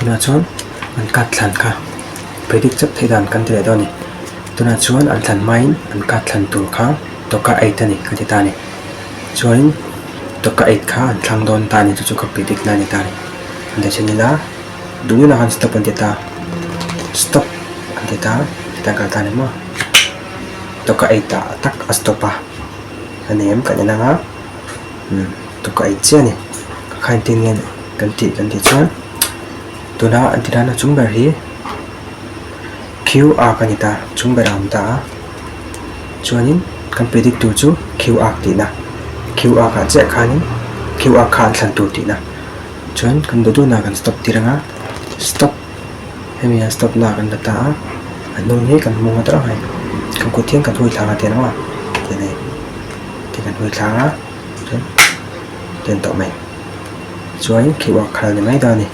Tunah chuan an card thlan kha predict chauh theih dan kan ti leh dawn a ni. Tunah chuan an thlan hmain an card thlan tur kha tawka eight a ni ka ti ta a ni. Chuanin tawka eight kha an thlang dawn ta a ni chu chu ka predict na a ni ta a ni. An ti chin ila duh hunah khan stop an ti ta stop an ti ta titan kal ta a ni maw tawka eight ah tak a stop a a ni em kan en ang a umm tawka eight chiah a ni ka kha engtin nge kan tih kan tih chuan tuna an ti dan a chung ber hi Q arc a ni ta chung berah a awm ta a chuanin kan predict tur chu Q arc tihna Q arc ah chiah khanin Q arc kha an thlan tur tihna chuan kan duh duhna kan stop tir anga stop hemi hian stop na kan la ta a a hnung hi kan hmung a tawrh ang hei kan kut hian kan hui thlang a tiang a tiang hei tiang kan hui thlang a chuan tiang tawh mai chuan Q arc kha a ni mai dawn a ni.